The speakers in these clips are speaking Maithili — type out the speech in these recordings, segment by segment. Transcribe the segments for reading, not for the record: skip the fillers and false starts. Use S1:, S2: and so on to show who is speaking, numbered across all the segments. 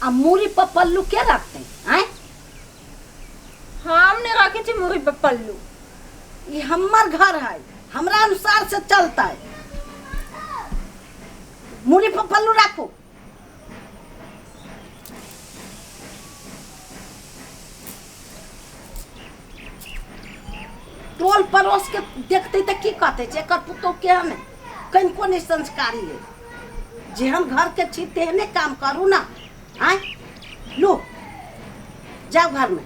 S1: आ मूड़ी पर पल्लू के रखतै आँय?
S2: हम नहीं रखे छी मुरी पे पल्लू।
S1: ई हमर घर है, हमरा अनुसार से चलतै। मूड़ी पर पल्लू राखू। टोल पड़ोस के देखते तऽ की कहते छै, एकर पुतोह केहन है, कनिको नहि संस्कारी है। जेहन घर के छी तेहने काम करू ना। आँय लू जाओ घर में।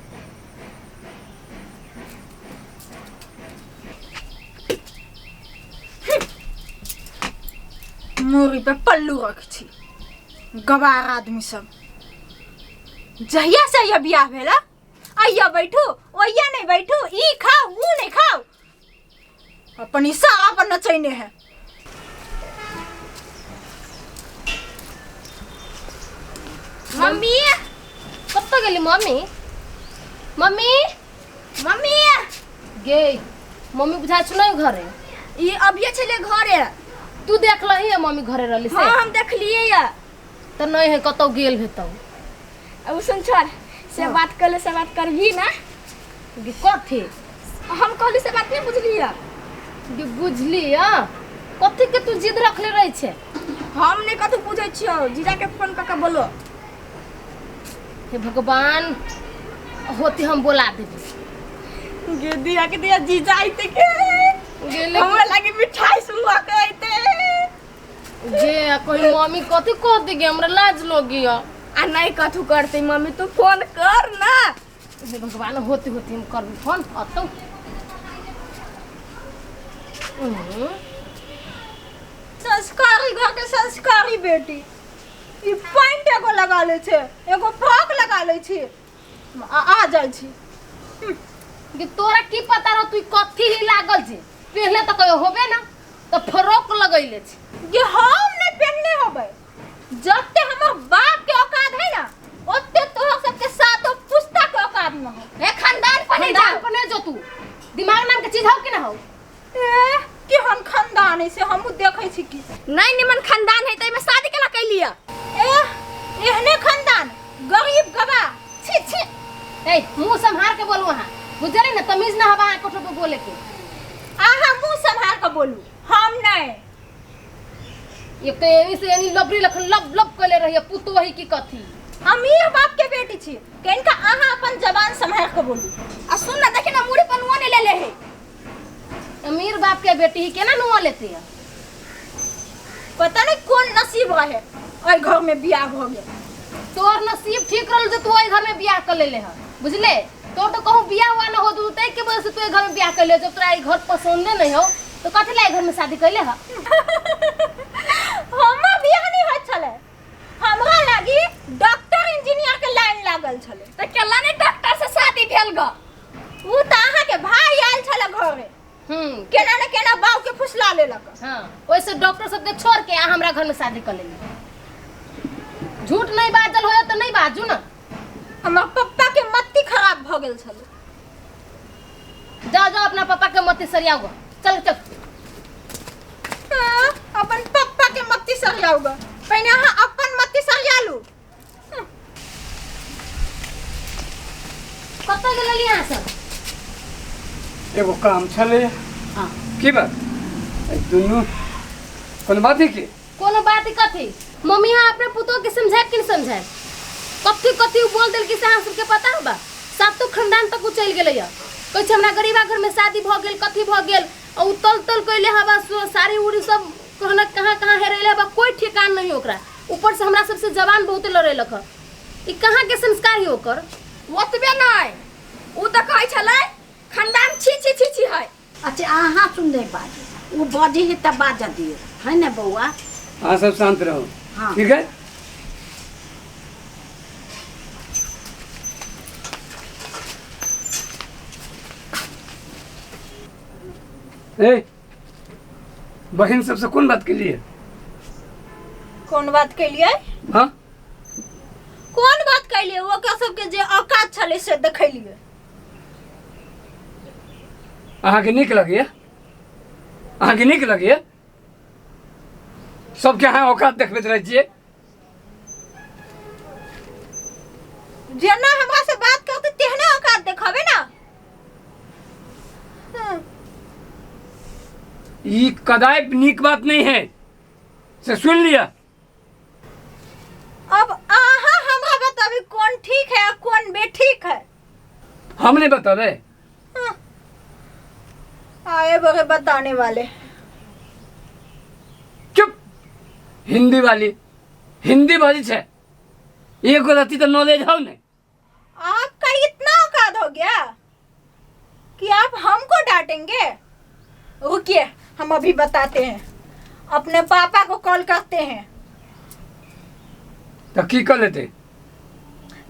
S2: मूड़ी पे पल्लू रख छी गवार आदमी सब। जहिया से अइया बियाह भेला अइया बैठू ओइया नहीं बैठू, ई खाओ ऊ नहीं खाओ, अपन इशारा पर नचैने है।
S3: मम्मी कतऽ गेली? मम्मी मम्मी
S4: मम्मी
S3: गे मम्मी बुझा छु नहीं घरे?
S4: ई अभिये छले घरे।
S3: तू देखलही है मम्मी घरे रहली से?
S4: हाँ हम देखलिए या।
S3: त नहीं है, कतौ गेल हेतौ।
S4: अब सुन छोड़ से हाँ। बात करले से बात करबी ना।
S3: गे कथी?
S4: हम कहली से बात नहीं बुझली या।
S3: गे बुझली या कथी के तू जिद रखले रही छे?
S4: हम नहीं कथू पूछै छियो, जीजा के फोन क के बोलो।
S3: हे भगवान होती हम बोला देबी।
S4: गे दिया के दिया जीजा आइते के
S3: गेले
S4: हमरा लागे मिठाई सुनवा के आइते।
S3: गे कहीं मम्मी कथी कह देगी, हमरा लाज लगी।
S4: आ नहीं कथू करते मम्मी, तू फोन कर ना।
S3: हे भगवान होती होती हम करबी फोन अतौ।
S2: संस्कारी घर के संस्कारी बेटी ई पैंट एगो लगा ले छे, एगो फ्रॉक लगा ले छे, आ जाइ छी।
S3: कि तोरा की पता रह तू कथी ही लागल छे? पहले तो कहियो होबे ना तो फ्रॉक लगैले छे।
S2: ये हम नहीं पहनले होबे, जते हमर बाप के औकात है ना ओते तोहर सबके सातो पुस्ता के औकात न हो।
S3: ए खानदान पर नहीं
S2: खानदान
S3: जा पर नहीं जो तू दिमाग नाम के चीज हो कि ना हो?
S2: ए कि हम खानदान है से हमहू देखै छी कि
S4: नहीं निमन खानदान है त एमे शादी केना कैलिया?
S2: ए एहने खानदान गरीब गवा छी छी।
S3: ए मुंह संभार के बोलू अहाँ, बुझली ना? तमीज ना हवा अहाँ कठो पे बोले के।
S2: अहाँ मुंह संभार के बोलू, हम नहीं।
S3: एक तो एनी से एनी लबरी लखन लब लब कले रही पुतो वही की कथी।
S2: अमीर बाप के बेटी छी, कनिका अहाँ अपन जबान संभार के बोलू।
S4: आ सुन ना देखे ना मुड़ी पर नुआ नहीं ले ले है।
S3: अमीर बाप के बेटी ही केना नुआ लेती है?
S2: पता नहीं कौन नसीब रहे ओइ घर में बियाह भ गेल।
S3: तोर नसीब ठीक रहल जे तू ओइ घर में बियाह कर लेले ह, बुझले? तोर तो कहूँ बियाह हुआ ना हो तू तै के वजह से तू ओइ घर में बियाह कर ले। जब तोरा ई घर पसंदे नहीं हो तो कथी ला घर में शादी कैले ह?
S2: हमर बियाह नहीं होत छले, हमरा लागी डॉक्टर इंजीनियर के लाइन लागल छले।
S4: त केला नहीं डॉक्टर से शादी भेल ग?
S2: उ त अहाँ के भाई आयल छले घरे, केना न केना बाऊ के फुसला लेलक।
S3: हाँ ओइसे डॉक्टर सब के छोड़ के आ हमरा घर में शादी कर लेली। झूठ नहीं बाजल होय तो नहीं बाजू ना।
S2: हमर पप्पा के मत्ती खराब भ गेल छले।
S3: जाओ जाओ अपना पापा के मत्ती सरियाओ, चल चल।
S2: हाँ, अपन पप्पा के मत्ती सरियाओ, पहिने अहाँ अपन मत्ती सरिया लू।
S3: कतऽ गेल यहाँ सब?
S5: एगो काम छले।
S1: हाँ।
S5: की बात? दुनू कोनो बात है की?
S3: कोनो बात कथी? मम्मी यहाँ अपने पुतोह के समझाए कि नहीं समझाए? कथी कथी बोल दिल कि से अहाँ सबके पता होबा? सातो खानदान तक चलि गेलै है। कहै छै हमरा गरीबा घर में शादी भ गेल, कथी भ गेल, आ उ तल तल कैले हवा साड़ी उड़ी सब कहना कहाँ कहाँ हेरैले हवा, कोई ठिकान नहीं ओकरा। ऊपर से हमरा सबसे जवान बहुते लड़ेलक ह। ई कहाँ के संस्कार है ओकर?
S4: ओतबे नहीं, उ त कहै छलै खानदान छी छी छी छी है।
S1: अच्छा अहाँ सुन नहीं बाजू, उ बजे है तब बाज दिए है ना बउआ?
S5: अहाँ सब शांत रहो।
S1: हाँ।
S5: ठीक है? ए बहन सबसे कोन बात के लिए?
S2: कोन बात के लिए?
S5: हाँ
S2: कोन बात कैलिए? ओकरा सबके जे औकात छलै से देखैलिए।
S5: अहाँके नीक लगैया? अहाँके नीक लगैया? सबके अहाँ औकात देखबैत रहै छियै।
S2: जेना हमरा से बात करते तेहने औकात देखाबे ना।
S5: ई कदापि नीक बात नहीं है, से सुन लिया।
S2: अब आहा हमरा बताबी कौन ठीक है और कौन बेठीक है।
S5: हम नहीं बताबे।
S2: हाँ। आए बड़े बताने वाले।
S5: चुप, हिंदी वाली हिंदी बाजी छे, एगो रति तो नॉलेज हो नहीं।
S2: आपका इतना औकात हो गया कि आप हमको डांटेंगे? रुकिए हम अभी बताते हैं, अपने पापा को कॉल करते हैं।
S5: तो की कर लेते?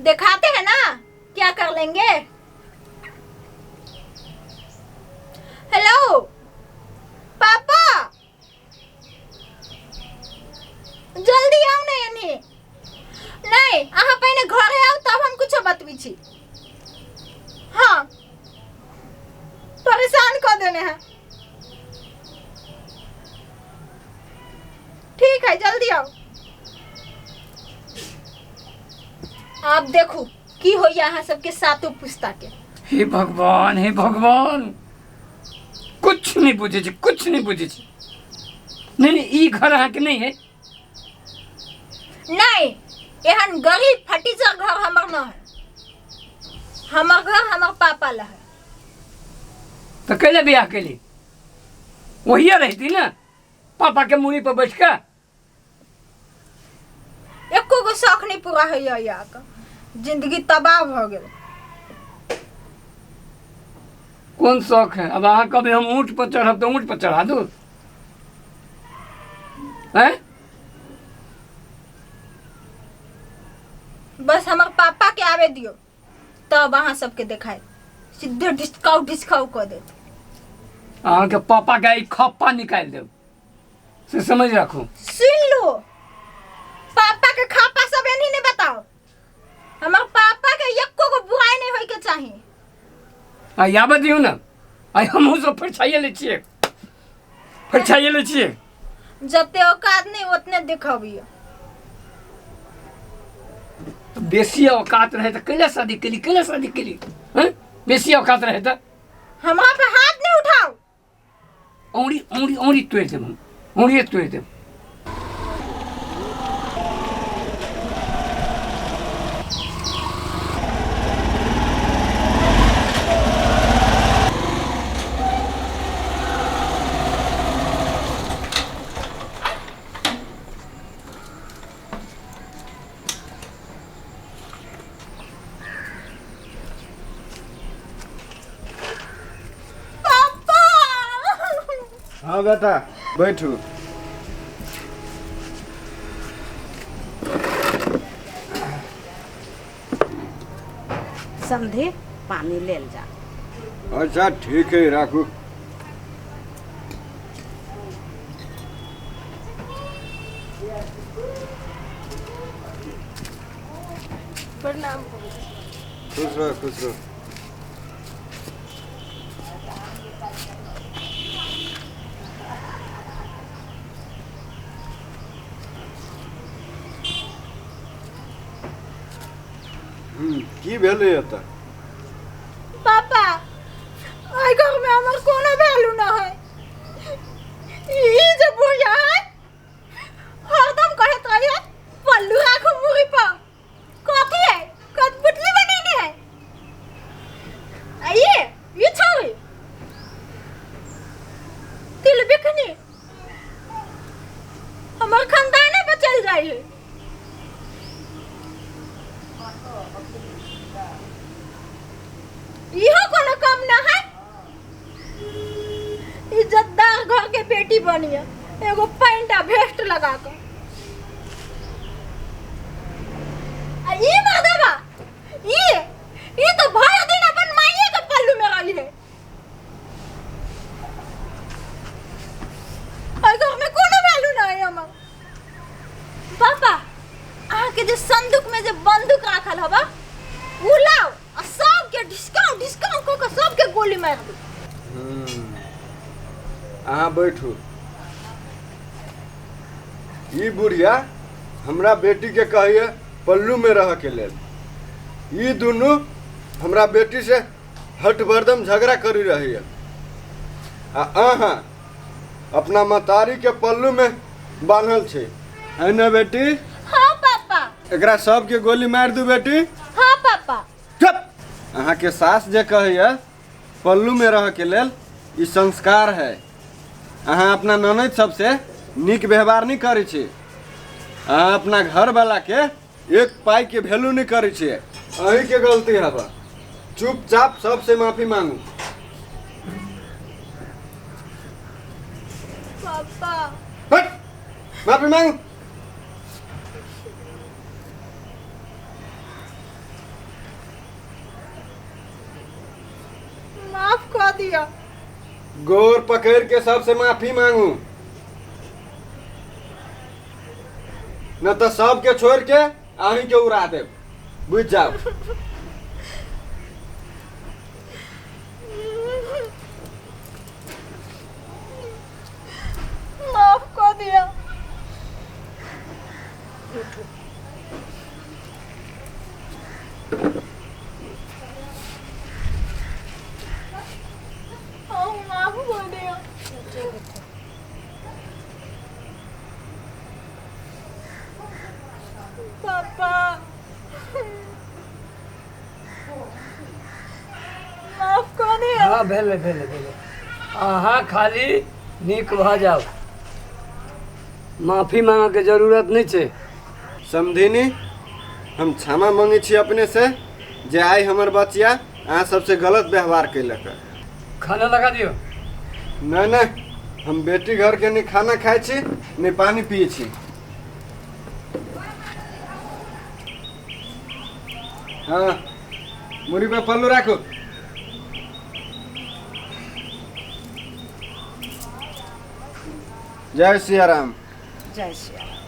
S2: दिखाते हैं ना क्या कर लेंगे। हेलो पापा, जल्दी आओ ना। यानी नहीं, अहाँ पहले घरे आओ तब हम कुछ बतबी छी। हाँ परेशान कर देने हैं। ठीक है जल्दी आओ। आप देखो की हो यहाँ सबके सातों पुस्ता के।
S5: हे भगवान, हे भगवान, कुछ नहीं बुझे छी, कुछ नहीं बुझे छी। नहीं नहीं, ई घर अहाँ के नहीं है।
S2: नहीं, एहन गरीब फटीचर घर हमर न है। हमर घर हमर पापा ला है।
S5: तो कैले बियाह कैली? वही रहती ना पापा के मुड़ी पर बैठ के।
S2: एको गो शौक नहीं पूरा है यहाँ का, जिंदगी तबाह भ गेल।
S5: कौन शौक है? अब अहाँ कभी हम ऊँट पर चढ़ब तो ऊँट पर चढ़ा दू हैं?
S2: बस हमर पापा के आवे दियो तब अहाँ सबके देखाए, सीधे ढिसकाउ ढिसकाउ कर देत।
S5: अहाँ के पापा के खप्पा निकाल देब, से समझ राखू।
S2: सुन लो, पापा के खापा सब एनी नहीं बताओ। हमर पापा के एको गो बुराई नहीं होई के चाही।
S5: आ आबे दियो ना, आ हमहूँ सब फरछाइए लै छियै, फरछाइए लै छियै।
S2: जते औकात नहीं उतने दिखबियो।
S5: तो बेसी औकात रहे तो कैला शादी केली, कैला शादी केली हैं? बेसी औकात रहे तो
S2: हमरा पे हाथ नहीं उठाओ।
S5: औरी औरी औरी तोड़ देब हम, औरी तोड़ देब।
S6: हाँ बेटा बैठू।
S1: समझे पानी ले जा।
S6: अच्छा ठीक है राखू।
S3: प्रणाम।
S6: खुश रहो खुश रहो। की भेलै एतऽ?
S2: पापा एहि घर में हमर कोनो वैल्यू न है। ई जे बुढ़िया है हरदम कहैत रहिए पल्लू राखू मुड़ी पर, कथी है कठपुतली बनेने है। आ ये छौरी तिल बिखनी हमर खानदाने बचल जाइ है। इहो कोनो कम न है। इज्जतदार घर के बेटी बनिए, एगो पैंट आ भेस्ट लगा के। आ ई मर्दबा ई तो भर दिन अपन माइये के पल्लू में रही है। और घर में कोनो वैल्यू न है हमर। पापा अहाँ के जे संदूक में जे बंदूक राखल हबा उ लाओ आ सबके डिस्काउंट डिस्काउंट क के सबके गोली मार दू।
S6: अहाँ बैठू। ई बुढ़िया हमरा बेटी के कहिए पल्लू में रह के लेल, ई दुनू हमरा बेटी से हट बरदम झगड़ा करी रही है आ अहाँ अपना मतारी के पल्लू में बान्हल छै, है ना बेटी?
S2: हाँ पापा।
S6: एकरा सबके गोली मारि दू बेटी।
S2: हाँ पापा।
S6: चुप। अहाँ के सास जे कहैया पल्लू में रह के लेल, ई संस्कार है। अहाँ अपना ननद सबसे नीक व्यवहार नहीं करै छी। अहाँ अपना घर वाला के एक पाई के वैल्यू नहीं करै छी। अहीं के गलती हवा। चुपचाप सबसे माफी मांगू।
S2: पापा
S6: हट, माफी मांगू।
S2: माफ कर दिया।
S6: गोर पकड़ के सबसे माफी मांगू, न तो सबके छोड़ के अहीं के उड़ा देब, बुझ जाओ।
S2: माफ कर दिया। माफ कर दिया। पापा माफ कर दिया।
S5: हाँ भेलै भेलै भेलै। अहाँ खाली नीक भऽ जाउ, माफी मांगऽके जरूरत नहीं छै।
S6: समधिनी, हम क्षमा मांगै छी अपने से जे आइ हमर बचिया अहाँ सबसे गलत व्यवहार कैलक।
S5: खाना लगा दियौ।
S6: नहीं नहीं, हम बेटी घर के नहीं खाना खाइ छी नहीं पानी पिए छी। हाँ, मुड़ी पे पल्लू राखू। जय सिया राम।
S1: जय सिया राम।